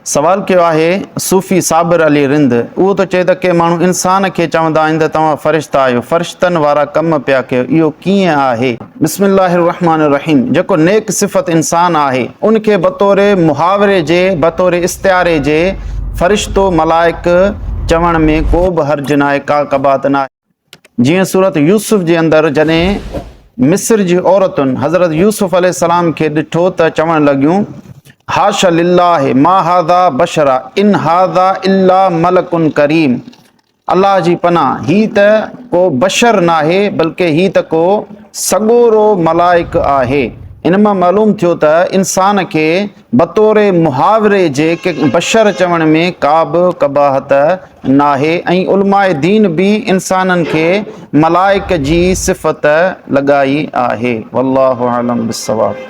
سوال ڪيو آهي صوفي صابر علي رند اهو ٿو چئي ته ڪي ماڻهو انسان کي چوندا آهن ته توهان فرشتا آهيو فرشتن وارا ڪم پيا ڪيو اهو ڪيئن آهي؟ بسم الله الرحمٰن الرحيم جيڪو نيڪ صفت انسان آهي ان کي بطور محاوري جي بطور استعاري جي فرشتو ملائڪ چوڻ ۾ ڪو به حرج ناهي ڪا قباحت ناهي. جيئن سورت يوسف جي اندر جڏهن مصر جي عورتن حضرت يوسف عليه السلام کي ڏٺو ته چوڻ لڳيون حاش لله ما هذا بشرا ان هذا الا ملڪ ڪريم الله جي پناهه هي ته ڪو بشر ناهي بلڪه هي ته ڪو سڳورو ملائڪ آهي ان مان معلوم ٿيو ته انسان کي بطور محاوري جي بشر چوڻ ۾ ڪا به قباحت ناهي ۽ علماء دين به انسانن کي ملائڪ جي صفت لڳائي آهي والله اعلم بالصواب.